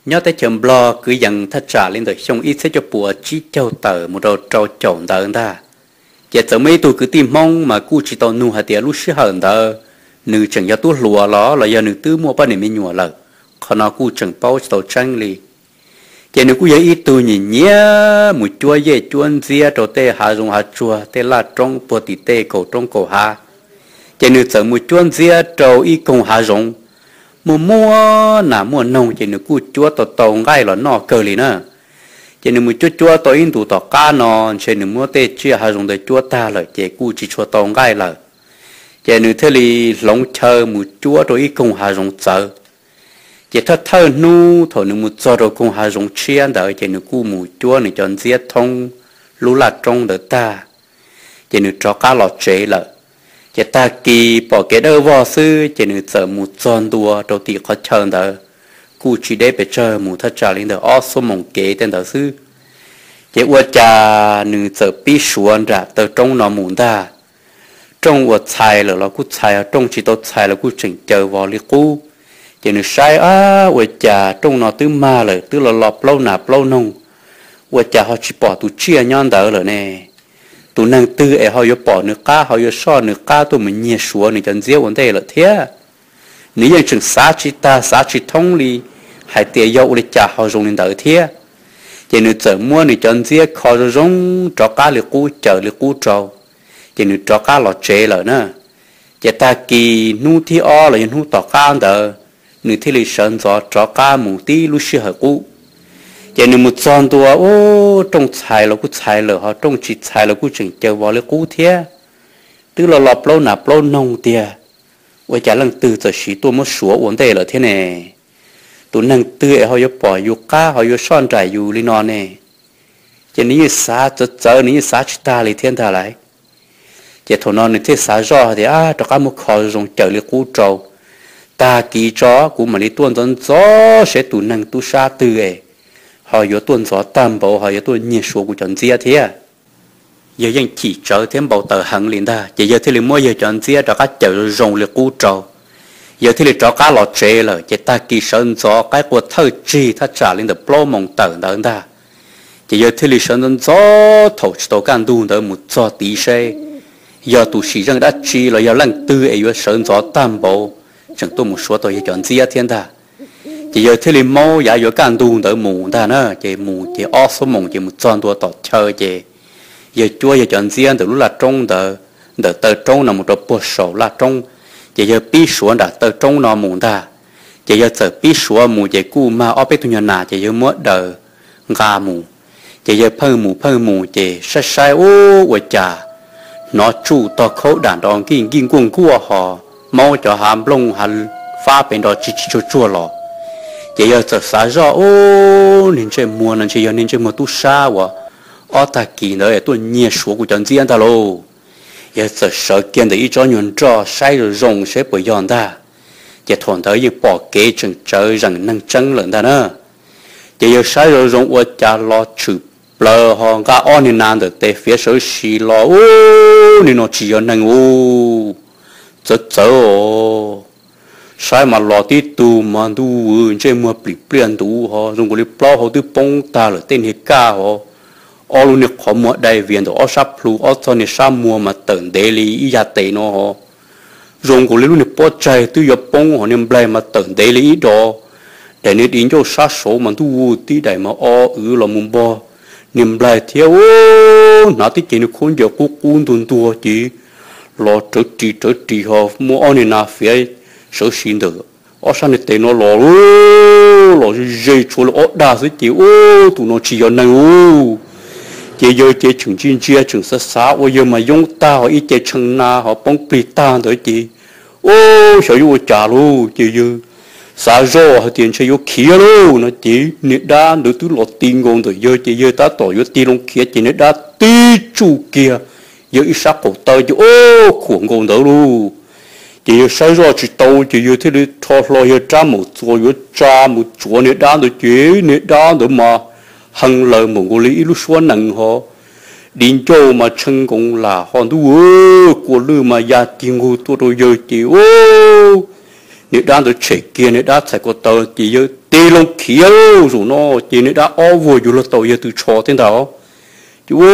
Nyob teb chaws Nplog kwv yees thaj tsam li ntawm xyoo ib txhiab cuaj puas tsib caug tawm mus rau rau caum ntawd ntag, ces txawm muaj ib tug kwv tij Hmoob mas kuj tsis tau nug hais tias lub sij hawm ntawd nws tseem yog tub hluas los los yog nws twb muaj poj niam me nyuam lawm, qhov no kuj tseem paub tsis tau tseeb li. Ces nws kuj yog ib tug nyiam nyiam mus cuab yej cuab ntxiab rau tej hav zoov hav tsuag, tej laj roob puag tim tej kaum roob kaum hav. Ces nws txawm mus cuab ntxiab rau ib koog hav zoov, muaj muaj nas muaj noog, ces nws kuj cuab tau tau nqaij los noj kawg li na. Ces nws mus cuab cuab tau ib ntus tom qab no, ntshe nws muab tej tsiaj hav zoov ntawd cuab tag lawm ces kuj tsis tshua tau nqaij lawm. Ces nws thiaj li hloov chaw mus cuab rau ib koog hav zoov txawv. Ces thawj thawj hnub thaum nws mus txog rau koog hav zoov tshiab ntawd ces nws kuj mus cuab nws cov ntxiab thoob lub laj roob ntawd tag, ces nws rov qab los tsev lawm. Ces tag kis pom kev dawb vog xwb ces nws txawm mus txog ntua rau tim qhov chaw ntawd, kuj tsis deb pes tsawg, mus thaj tsam li ntawm ob xuab moos kev tej ntawd xwb. Ces ua cas nws txawm pib suav nram taw roob no mus ntag. Rooj uas txhais lawm los kuj txhais, rooj tsis tau txhais los kuj tseem caws vos li qub. Ces nws saib, ab, ua cas rooj no twb mag lawm, twb los los plaub nas plaub noog, ua cas ho tsis pom tus tsiaj nyob ntawd lawm ne? Tus neeg twg es ho yuav pom nws qab, ho yuav soj nws qab tuaj mus nyiag suav nws cov ntxiab ua ntej lawm thiab? Nws yeej tseem xav tsis tag xav tsis thoob li hais tias yog ua li cas ho zoo li ntawd thiab. Ces nws txawm muab nws cov ntxiab kho zoo zoo rov qab li qub, caws li qub rau, ces nws rov qab los tsev lawm na. Ces tag kis hnub thib ob los yog hnub tom qab ntawd, nws thiaj li sawv ntxov rov qab mus tib lub sij hawm qub. Ces nws mus txog ntua, ub, rooj txhais los kuj txhais lawm, ho rooj tsis txhais los kuj tseem caws vos li qub thiab, twb los los plaub nas plaub noog tiag, ua cas leej twg txawm siv tuaj muab suav ua ntej lawm thiab ne? Tus neeg twg es ho yuav pom yus qab, ho yuav soj nraim yus li no ne? Ces nws yeej xav txawv txawv, nws yeej xav tsis tag li thiab ntag lauj. Ces thaum no nws thiaj xav zoj tias, ab, rov qab muab kho zoo caws li qub rau, tag kis tso kuv mam li tuaj ntxov ntxov seb tus neeg tub sab twg es ho yuav tuaj ntxov tag npaum, ho yuav tuaj nyiag suav kuv cov ntxiab thiab. Yawg yeej chim tsawv thiab npau taws heev li ntag, ces yawg thiaj li muab yawg cov ntxiab rov qab caws zoo zoo li qub rau. Yawg thiaj li rov qab los tsev lawm, ces tag kis sawv ntxov qaib qua thawj tsig thaj tsam li ntawm plaub moos tawm ntawd ntag. Ces yawg thiaj li sawv ntxov ntxov thaum tsis tau kaj ntug ntawd mus txog tid seb yog tus sim zeej dab tsi los yog leej twg es yuav sawv ntxov tag npaum tseem tuaj mus suav tau yawg cov ntxiab thiab ntag. Ces yawg thiaj li maub yav yuav kaj ntug ntawd mus ntag na, ces mus ces ob xuab moos ces mus txog ntua tom chaw ces yawg cuab yawg cov ntxiab ntawm lub laj roob ntawd, ntawm taw roob no mus rau puag saum laj roob, ces yawg pib suav nram taw roob no mus ntag. Ces yawg txawm pib suav mus ces kuj mag ob peb tug nyuag nas ces yawg muab daws nqa mus. Ces yawg pheej mus pheej mus ces saib saib, ub, ua cas hnov tsuj tog khaub dam nrov nkij nkij nkuaj nkuaj ho maub cov hav nplooj hav fab pem nrov tsis tsis tsuag tsuag los. Ces yawg txawm xav zoj, ub, niag ntsej muag no ntshe yog niag ntsej muag tub sab uas ob tag kis ntawd tuaj nyiag suav kuv cov ntxiab ntag lauj. Yawg txawm sawv kiag ntawm ib tsob nyuag nroj saib zoo zoo seb puas yog ntag. Ces thaum ntawd yeej pom kev tseem tsawv zeem neeg tseeb lawm ntag na. Ces yawg saib zoo zoo ua cas los tshwm plaws ho nqa ob niag nas ntawm tes fiav sawv si los, ub, niag no tsis yog neeg ub, txawv txawv os. Saib mas los tib tug mas ntuj, ntsej muag plim pliaj ntuv ho zoo nkaus li plaub hau twb poob tag lawm tej niag kaj ho, ob lub niag qhov muag dai vias ntawm ob sab plhu, ob txog niag sab muag mas tawm ntev li ib yam tes no ho, zoo nkaus li lub niag pob tsaig twb yuav poob ho niag nplaig mas tawm ntev li ib do. Daim niag di ncauj sab saud mas ntuj, tib daim mas o wv los mus npog niag nplaig thiab, ub, hnav tib ce niag khaub ncaws qub qub ntuag ntuag ces los rawv ris rawv ris ho muab ob niag nas fiav sawv si ntawm ob sab niag tes no los, los ze ze tshuav li ob dag xwb ces, ub, tus no tsis yog neeg ub. Ces yawg ces tseem ntsia ntsia tseem xav xav ua yawg mas yoob tag ho ib ce tshee na ho poob plig tag ntawd ces, ub, xyov yuav ua cas lauj. Ces yawg xav zoj hais tias ntshe yuav khiav lauj no ces niag dab ntawd twb los ti nkaus ntawm yawg ces yawg tab tom yuav tig loo khiav ces niag dab tib tsuj kiag yawg ib sab qaum taw ces, ub, khuam nkaus ntawd lauj. Ces yawg saib zoj tsis tau ces yawg thiaj li rho hlo yawg rab maum txuas yuav tsa mus tsuav niag dab ntawd ces niag dab ntawd mas hee laws npaum nkaus li ib lub suab nees ho, di ncauj mas tshee nkoos lam ho ntuj, kua lwj mas ya cig nqug tuaj rau yawg ces, ub, Niag dab ntawd tshem kiag niag dab txhais ko taw ces yawg tig loo khiav. Zaum no ces niag dab ob vuag yuav luag tau yawg tw tsho thiab ntag. Ces ua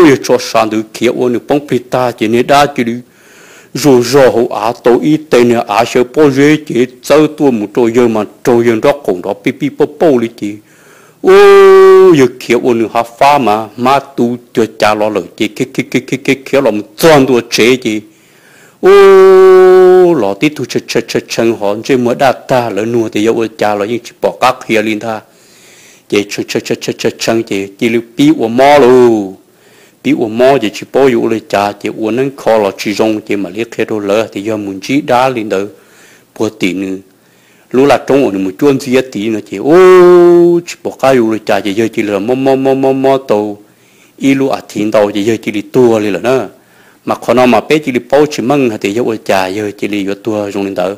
yawg tso sa ntawd khiav ua nws poob plig tag ces niag dab cia li zuag zog hauv av tau ib teg niag av xyaw pob zeb ces txawb tuaj mus rau yawg mas raug yawg nraub qaum nrov pij pij pauj pauj li ces ua yawg khiav ua nws hav fab mas hmab tu cuag cas los lawm ces khiav khiav khiav khiav khiav los mus txog ntua tsev ces ua los tib tug tshee tshee ho ntsej muag daj tag, lawv nug tias yog ua cas los yeej tsis pom qab qhia li ntag. Ces tshee tshee ces cia li pib ua mob lauj. Pib ua mob ces tsis paub yuav ua li cas ces ua neeb kho los tsis zoo ces mam li qhia rau lawv tias yog mus ntsib dab li ntawd puag tim nws lub laj roob uas nws mus cuab ntxiab tid no ces ua tsis pom qab yuav ua li cas ces yawg cia li mob mob mob mob mob tau ib lub as thiv ntau ces yawg cia li tuag li lawm na. Mas qhov no mas peb cia li paub tsis meej hais tias yog ua cas yawg cia li yuav tuag zoo li ntawd.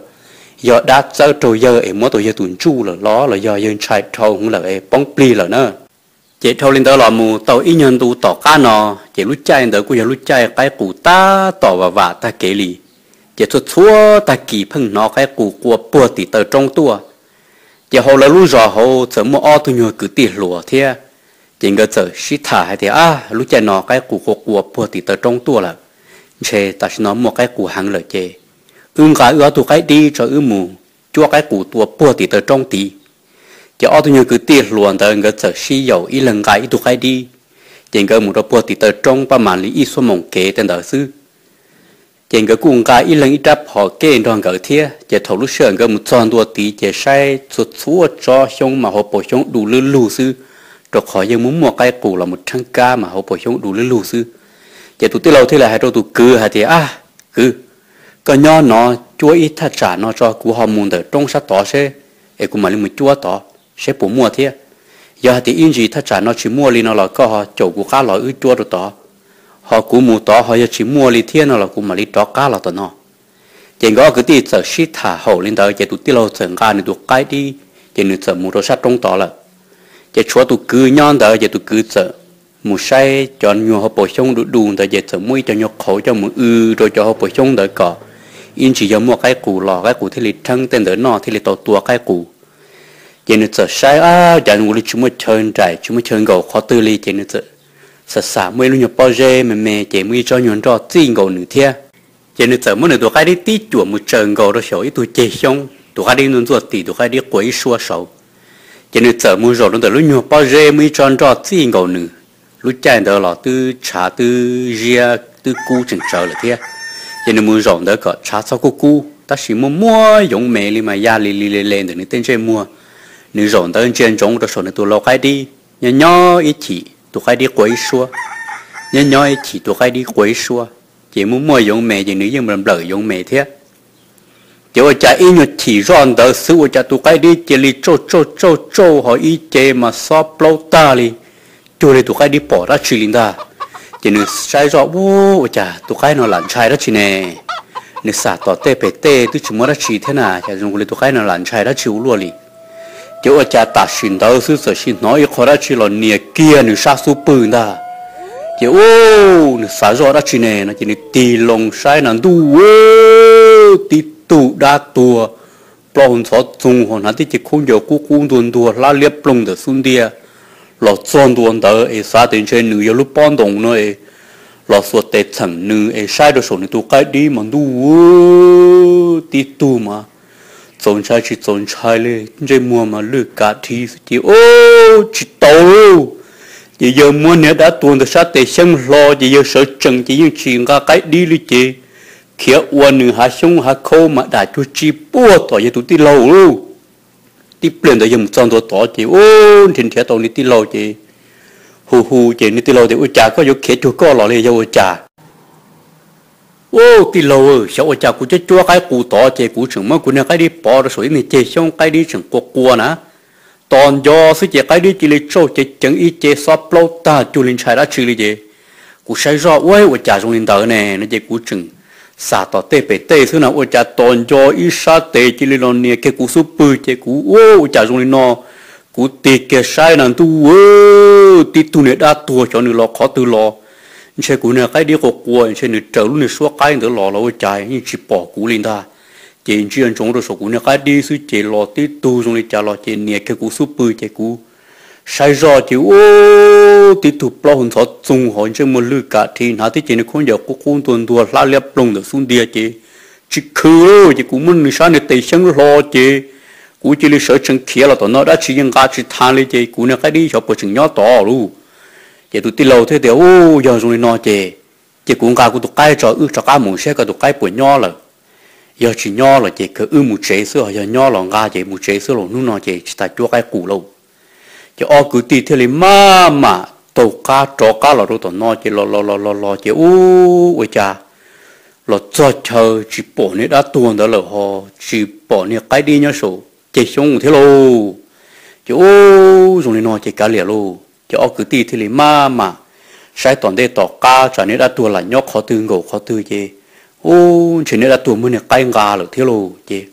Yog dab txawb raug yawg es muab tau yawg tus ntsuj lawm los los yog yawg ntshai dhau hwv lawm es poob plig lawm na. Ces dhau li ntawd los mus tau ib nyuag ntu tom qab no, ces lub caij ntawd kuj yog lub caij qaib qus tab tom vam vam tag kev li. Ces txhua txhua tag kis pheej hnov qaib qus qua puag tim taw roob tuaj. Ces hauv lawv lub zos hauv txawm muaj ob tug nyuag kwv tij hluas thiab. Ces nkawd txawm sib tham hais tias, ab, lub caij no qaib qus qua qua puag tim taw roob tuaj lawm, ntshe tam sim no muaj qaib qus heev lawm ces wb nqa wb ob tug qaib dib tso wb mus cuab qaib qus tua puag tim taw roob tid. Ces ob tug nyuag kwv tij hluas ntawd nkawd txawm sib yaum ib leeg nqa ib tug qaib dib. Ces nkawd mus rau puag tim taw roob pab mam li ib xuab moos kev tej ntawd xwb. Ces nkawd kuj nqa ib leeg ib rab phom kej nrog nkawd thiab. Ces thaum lub sij hawm nkawd mus txog ntua tid ces saib txhua txhua tsob xyoob mas hauv paus xyoob du lwb lug xwb, rau qhov yeej muaj muaj qaib qus los mus rheeb kab mas hauv paus xyoob du lwb lug xwb. Ces tus tij laug thiaj li hais rau tus kwv hais tias, ab, kwv, koj nyob no cuab ib thaj tsam no tso kuv ho mus ntawm roob sab tod seb, es kuv mam li mus cuab tod seb puas muaj thiab. Yog hais tias ib ntsis thaj tsam no tsis muaj li no los koj ho caum kuv qab los wb cuab rau tod, ho kuv mus tod ho yog tsis muaj li thiab no los kuv mam li rov qab los tom no. Ces nkawd ob kwv tij txawm sib tham haum li ntawd ces tus tij laug txawm nqa nws tus qaib dib, ces nws txawm mus rau sab roob tod lawm. Ces tshuav tus kwv nyob ntawd ces tus kwv txawm mus saib cov nyuag hauv paus xyoob du du ntawd ces txawm muab ib co nyuag qhauv coj mus w rau cov hauv paus xyoob ntawd kom ib ntsis yog muaj qaib qus los qaib qus thiaj li rheeb tej ntawd noj thiaj li tau tua qaib qus. Ces nws txawm saib, ab, cas zoo li tsis muaj chaw nraim tsis muaj chaw nkaum qhov twg li ces nws txawm xam xam muaj ib lub nyuag pob zeb me me ces muaj ib tsob nyuag nroj txij nkaus nws thiab. Ces nws txawm muab nws tus qaib dib tib cuam mus tsaws nkaus rau saum ib tug ceg xyoob, tus qaib dib ntxuaj ntxuaj tim, tus qaib dib qua ib suab saud. Ces nws txawm mus zaum rau ntawm lub nyuag pob zeb muaj ib tsob nroj txij nkaus nws. Lub caij ntawd los twb tshav twb ziab twb kub tseem tsawv lawm thiab. Ces nws mus zaum ntawd kom tshav txhob kub kub tab sis muaj muaj yoov me li mas ya li li le le ntawm nws tej ntsej muag. Nws zaum ntawd ntsia ntsoov rau saum nws tus lau qaib dib, nyob nyob ib chim tus qaib dib qua ib suab, nyob nyob ib chim tus qaib dib qua ib suab. Ces muaj muaj yoov me ces nws yeej nplawm nplawm yoov me thiab. Ces ua cas ib nyuag chim zoj ntawd xwb ua cas tus qaib dib cia li tsauj tsauj tsauj tsauj ho ib ce mas xob plaub tag li, cuag li tus qaib dib pom dab tsi li ntag. Ces nws saib zoj, ua, ua cas tus qaib no lam ntshai dab tsi ne? Nws xam tom tej pem tej twb tsis muaj dab tsi thiab na, cas zoo li tus qaib no lam ntshai dab tsi ua luaj li. Ces ua cas tam sim ntawd xwb txawm sim hnov ib qho dab tsi los nias kiag nws sab xub pwg ntag. Ces, u, nws xav zoj dab tsi ne no ces nws tig loo saib na ntuj, tib tug dab tuag plaub hau ntxhov txoog ho hnav tib ce khaub ncaws qub qub ntuag ntuag hlab liab ploog ntawm xub ntiag los txog ntua ntawd es xav tias ntshe nws yog lub pob ntoos no es los xuas tes txheem nws es saib rau saum nws tus qaib dib mas ntuj, tib tug mas txaus ntshai tsis txaus ntshai li, ntsej muag mas lwj kav dhi xwb ces, u, tsis tau lauj. Ces yawg muab niag dab tuag ntawd sab tes xyeeb hlo ces yawg sawv tsees ces yeej tsis nqa qaib dib li ces khiav ua nws hav xyoob hav khaub mas dam cuag tsi puag tom yawg tus tij laug lauj. Tib pliag ntawd yawg mus txog ntua tod ces, u, nrhiav nrhiav tau nws tij laug ces hu hu ces nws tij laug tias, ua cas koj yuav khiav cuag koj los li yog ua cas? U, tij laug, xyov ua cas kuv cuab cuab qaib qus tod ces kuv tseem muab kuv niag qaib dib pov rau saum ib niag ceg xyoob qaib dib tseem qua qua na. Tos nco xwb ces qaib dib cia li tsauj ceev ceev ib ce xob plaub tag cuag li ntshai dab tsi li ces kuv saib zoj, ua, ua cas zoo li ntawd ne no ces kuv tseem xam tom tej pem tej xwb na ua cas tos nco ib sab tes cia li los nias kiag kuv xub pwg ces kuv, u, ua cas zoo li no. Kuv tig kiag saib na ntuj, tib tug niag dab tuag xyov nws los qhov twg los. Ntshe kuv niag qaib dib qua qua ntshe nws raws lub niag suab qaib ntawd los los ua cas yeej tsis pom kuv li ntag. ces ntsia ntsoov rau saum kuv niag qaib dib xwb ces los tib tug zoo li cas los ces nias kiag kuv xub pwg ces kuv saib zoj ces ub, tib tug plaub hau ntxhov txoo hauv ntsej muag lwj kam rhi hnav tib ce niag khaub ncaws qub qub ntuag ntuag hlab liab ploog ntawm xub ntiag ces tsis khwv li ces kuv muab nws sab niag tes xyeeb hlo ces kuv cia li sawv tsees khiav los tom no dab tsi yeej nqa tsis tau li ces kuv niag qaib dib xyov puas tseem nyob tod lauj. Ces tus tij laug thiaj tias, Ub, yog zoo li no ces, ces kuv nqa kuv tus qaib tso wb rov qab mus saib koj tus qaib puas nyob lawm. Yog tsis nyob los ces kawg wb mus tsev xwb os, yog nyob los nqa ces mus tsev xwb los hnub no ces tsis tas cuab qaib qus lauj. Ces ob kwv tij thiaj li maj mam taug qab rov qab los rau tom no ces los los los los los ces ub, ua cas los txog chaw tsis pom niag dab tuag ntawd lawm ho tsis pom niag qaib dib nyob saum ceg xyoob thiab lauj. Ces ub, zoo li no ces kav liam lauj ces ob kwv tij thiaj li maj mam saib tom ntej tom qab tsam niag dab tuag lam nyob qhov twg nkaum qhov twg ces ub, ntshe niag dab tuag muab niag qaib nqa lawm thiab lauj. Ces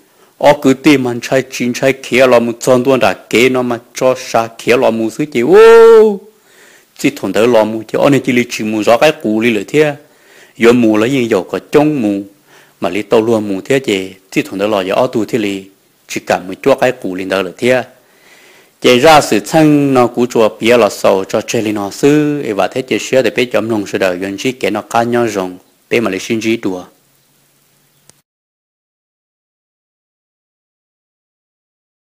ob kwv tij mas ntshai tsis ntshai khiav los mus txog ntua nram kev no mas tso sa khiav los mus xwb ces ub, txij thaum ntawd los mus ces ob niag cia li tsis mus zov qaib qus li lawm thiab. Yuav mus los yeej yaum kom coob mus mam li tau luag mus thiab ces txij thaum ntawd los yog ob tug thiaj li tsis kam mus cuab qaib qus li ntawd lawm thiab. Ces zaj xwm txheej no kuv tsuas piav los xaus tso tseg li no xwb es vam thiab cia siab tias peb cov mloog sawv daws yuav ntsib kev noj qab nyob zoo, peb mam li sib ntsib dua.